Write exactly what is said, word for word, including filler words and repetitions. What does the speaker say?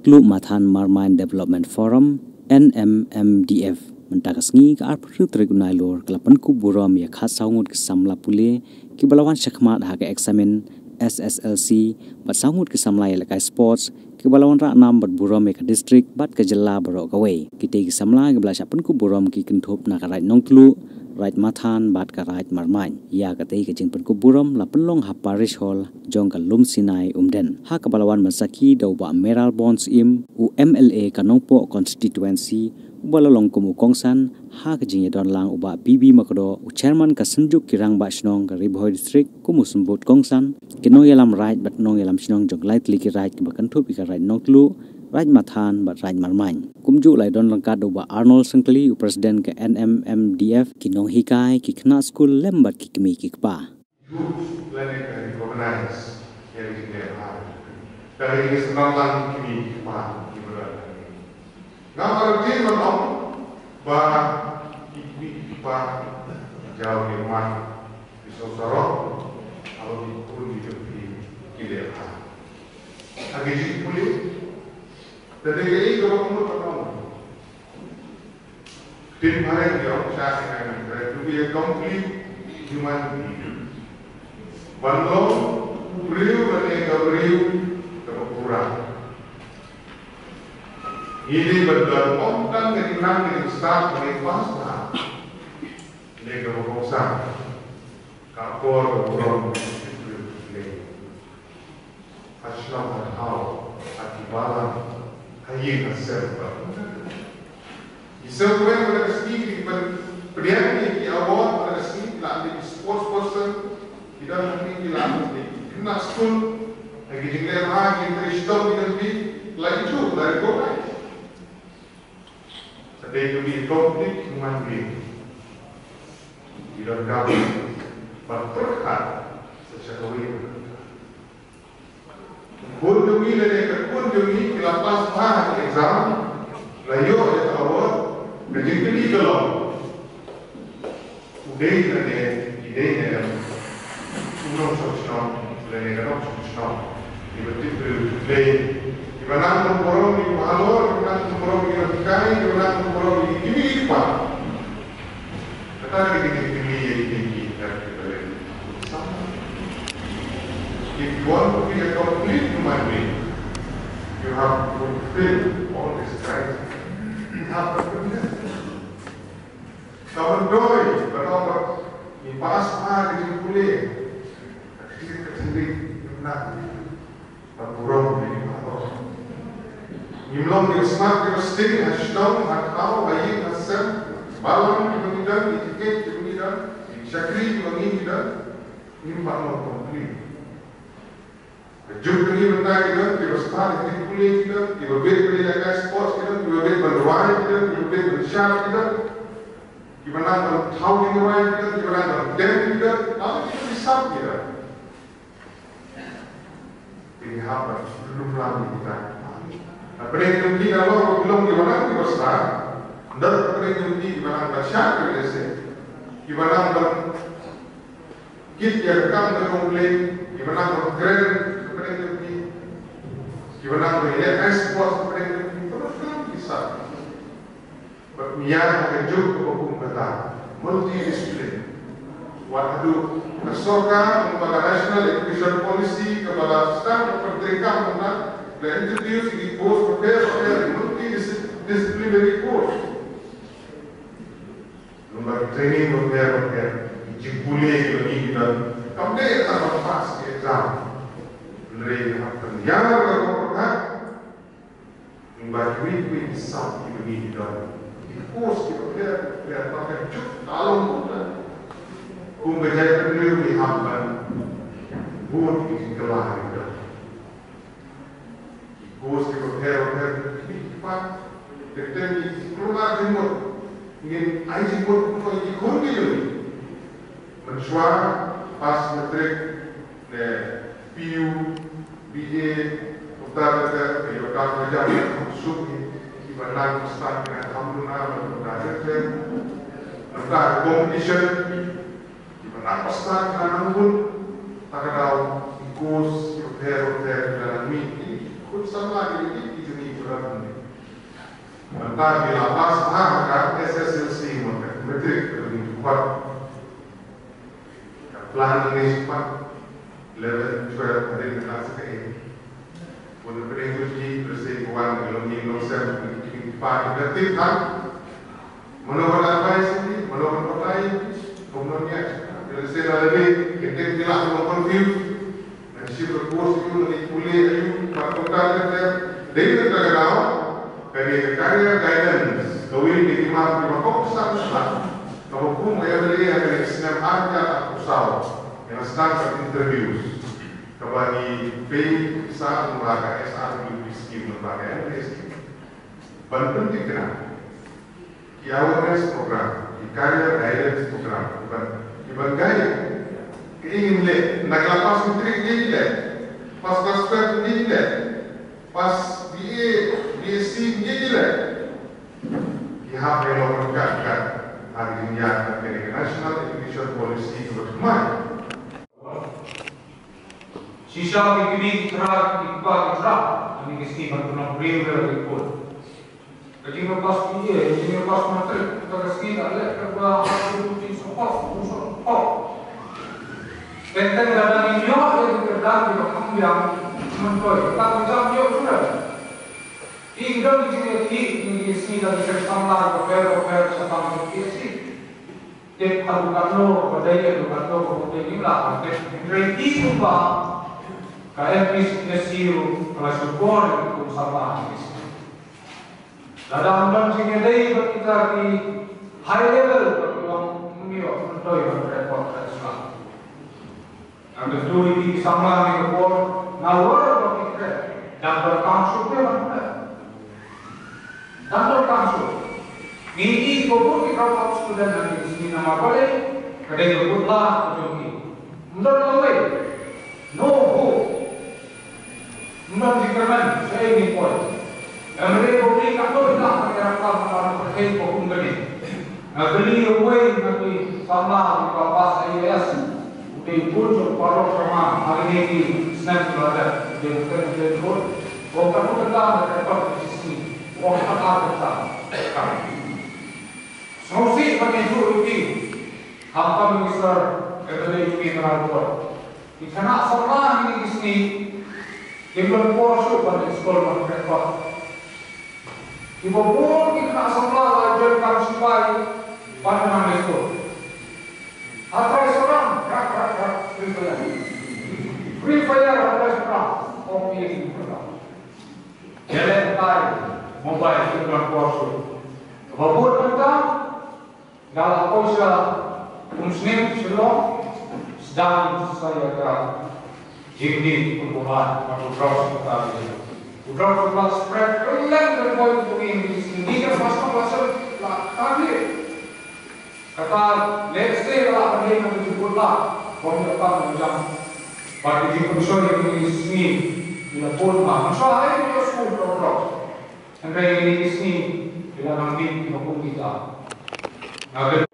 Kluh Mathan Marmain Development Forum, N M M D F, mynta ka sngi ka arphew tarik u Nailur ka la pynkup burom ïa khatsaw ngut ki samla pule kiba la wan shakhmat ha ka eksamin S S L C bad saw ngut ki samla ïalehkai sports kiba la wanrah nam bad burom ïa ka district bad ka jylla baroh kawei. Kitei ki samla kiba la shah pynkup burom ki kynthup na ka Raid Nongtluh, Raid Mathan bad ka Raid Marmain. Ïa katei ka jingpynkup burom la pynlong ha Parish Hall jong ka Lumsinai Umden, ha kaba la wan ban sakhi da u Bah Mayralborn Syiem, u M L A ka Nongpoh Constituency, uba la long kum u kongsan ha ka jingïadon lang u Bah B B Makdoh, u Chairman ka Synjuk ki Rangbah Shnong ka Ri Bhoi District, kum u symbud kongsan, ki nongïalam raid bad nongïalam shnong jong ki lai tylli ki raid kiba kynthup ïa ka Raid Nongtluh, Raid Mathan bad Raid Marmain. Kumjuh la ïadon ryngkat da u Bah Arnold Syngkli, u President ka N M M D F, ki nonghikai, ki khynnah skul lem bad ki kmie ki kpa. Group lane ka recognize ïa ka jingleh bha. Ka dei ka sdang lang ki kmie ki kpa kiba don hangne. Nga ba rutin ban ong ba ki kmie ki kpa ki jaw ki mat ki sngewsarong haba ki khun ki jong ki ki leh bha. Ha ki jingpule, te dei kaei kaba mut ban ong. Ktien phareng ki ong sha ka ngan kren, to be a complete human being. Ban long u briew lane ka briew kaba pura. Ngi dei ban don ym tang ka jingnang ka jingstad ba ngi pass bha, ne kaba kongsan. Ka por ka burom ka briew ka briew. Ha shnong ha thaw, ha ki balang, ha ïing ha sem bad. Ngi sngewthuh ba la ka sngi ki ban pdiang ïa ki award, ba la ka sngi ki la dei ki sports person, ki don hangne ki la dei ki khynnah skul, ha ki jingleh bha, ki trei shitom ki don ki la ïathuh, la recognize. Sa dei to be a complete human being. Ki donkam ban pyrkhat sa sha kawei. Khun jong ngi lane ka khun jong ngi ki la pass bha ha ka exam, la ïoh ïa ka award, ka jingkylli ka long, u dei lane i dei ne em u nongshong shnong lane ka nongshong shnong, kiba tip briew tip Blei, kiba nang ban burom ïa ki bahalor, kiba nang ban burom ïa ki nonghikai, kiba nang ban burom ïa ki kmie ki kpa. Kata ka dei ka jingkylli ïa kine ki nonghikai kiba leh. If you want to be a complete human being, you have to fulfill all these criteria. You have to fulfill. Ka myntoi, ka nong, ka ngi pass bha ka jingpule. Ka thylliej, ka thylliej, ngim nang ban burom ïa ki bahalor. Ngim long kiba smat kiba sting ha shnong ha thaw ha ïing ha sem, balang kiba ngi don, ki tiket kiba ngi don, ki shakri kiba ngi ngi don, ngim pat long complete. Ka juk ka ngi mynta ki don kiba stad ha ki pule ki don, kiba bit ban ïalehkai sports ki don, kiba bit ban rwai ki don, kiba bit ban shad ki don, kiba nang ban thaw ki rwai ki don, kiba nang ban dem ki don, nang ki don ki sap ki don. Ki hap ban lum lam ki don. Hapdeng jong ki na long ki long kiba nang kiba stad, hapdeng jong ki kiba nang ban shad ki lehse, kiba nang ban kit ïa ka kam ka jong U Blei, kiba nang ban kren hapdeng jong ki, kiba nang ban ïalehkai sports hapdeng jong ki, kiba nang ki sap. Bad mynta ha ka juk kaba kum kata, multidiscipline. Wat haduh ka sorkar, kumba ka National Education Policy, kaba la sdang ban pyntreikam mynta, la introduce ïa ki course bapher bapher, multidisciplinary course. Namar ki training bapher bapher, ki jingpule kiba ngi ki don, kam dei tang ban pass ki exam. Hynrei hap pynïar ka bor ka, namar kiwei kiwei ki sap kiba ngi ki don, ki course kiba bapher bapher, ba ka juk ka long kumta. Kum ka jaitbynriew ngi hap ban bud ki jingkylla kiba don. Ki course kiba bapher bapher, ki, ki pat, ki teng ki klur jingmut. Ngin ai jingmut kumno ïa ki khun ki jong ngi. Mynshuwa pass matric ne P U, B A, kumta kumta, ïa ka ka jam ka suk ngi, kiba nang stad ki nang kham duna, kumta kumta. Kumta competition, kiba nang pasta, kiba nang bun, ta ka daw, ki course, kiba pher, kiba pher, kiba nang mih, ki khun samla, ki, ki, ki jong ngi, Mynta ki la pass ha ka S S L C, ma ka matric ka dang dei pat. Ka plan dang dei pat. Eleven, twelve, hadien ka sa kaei. Bun pynïaid juti, lehse ki wan ki long ïing long sem, ki tip ki pa ki tip ha. Mano ban advice ïa ki, mano ban batai ïa ki, kumno ïa ki. Lehse na lade ki tip ki la long confused. Ngan shim ka course aïu, ngan ïa pule aïu, bad kumta ter ter. Dei na kata ka daw, ka dei ka career guidance, kawei na ki mat kiba kongsan shisha kaba kum ka M L A ha kane ka snem ar hajar arphew saw, ïa ka sdang ka interviews, kaba ngi pei pisa lyngba ka S R W P scheme, lyngba ka M L A scheme. Ban pynthikna ki awareness program, ki career guidance program, ki ban, ki ban guide. Ki ngin leh, na ka la pass matric ngi leh, pass class twelve ngi leh, pass B A, B S C ngi leh. Ki hap ban long ryngkat ryngkat ha ki jingïaid ka National Education Policy kaba thymmai. Shisha ki kmie ki kra, ki kpa ki kra, ha kine ki sngi ban pynlong briew ruh ki khun. Ka jingpass P A, ka jingpass matric, kata ka sngi ka leh kaba ha ka jingpass, pass, pass. Teng teng lada ngin ïoh ïa ki kyrdan kiba kham biang, myntoi, kata ka jam ïoh shuh. Ki don ki jingïakhih, ki sngi da ki seng samla, ki bapher bapher, shaphang ki P S C. Tip haduh katno kaba dei, haduh katno kaba dei, ngim lah ban tip. Hynrei ki kumba ka M P S C ruh ka la shukor ïa ki kum samla ha ki sngi. Lada ym don jingïadei bad kita ki high level, ba ki long ym ïoh myntoi ban kren, ban kren shuh. Nga kyntu ïa ki samla ha kane ka por, nalor ba ki kren, dang donkam shuh ban kren. Dang donkam shuh. Ngi ïohi ba bun ki dropout student ha kine ki sngi namar ba dei, ka dei ka good luck ka jong ki. Ym don lawei. No hope. Ym don jingkyrmen, shaei ngin poi. Hynrei ba u dei katno ïa ka, ka ïarap ka, ka ïarap ka, ka kum kane. Nga kylli uwei na ki samla uba pass I A S. U dei u khun jong u paralok jong nga ha kine ki snem kiba la dep. U dei u khun, u dei u khun. Ong katno kynta ka record ki sngi. Ong kata kynta. Sngewsih ban ïathuh ïa phi. Khamtam Minister, kata dei u P Naroy. Ki khynnah samla ha kine ki sngi kim don por shuh ban leit skul ban khreh kot. Kiba bun ki khynnah samla la join kam shipai ban nang leit skul. Ha Trai Sawrang, rak, rak, rak, Free Fire. Free Fire ha Trai Sawrang. Ong ïa ki khynnah. Ïaleh kai mobile, kim don por shuh. Kaba bun mynta, nga la poi sha Umsning Shillong, sdang sa ïa ka jingdih pynkuman bad u drought, u drought u la spread kylleng, ka poi u ngi ngi ngi ka first class la ka ngi. Kata lehse la ka ngi ka jingkut la, bym ïa pang jam. Bad ka jingpynshoi ka ngi sngi ïa la bun ma. Mynshwa ai ïa skul u drought. Hynrei ïa kine ki sngi ki la nang dih kiba kum kita. Nga kyntu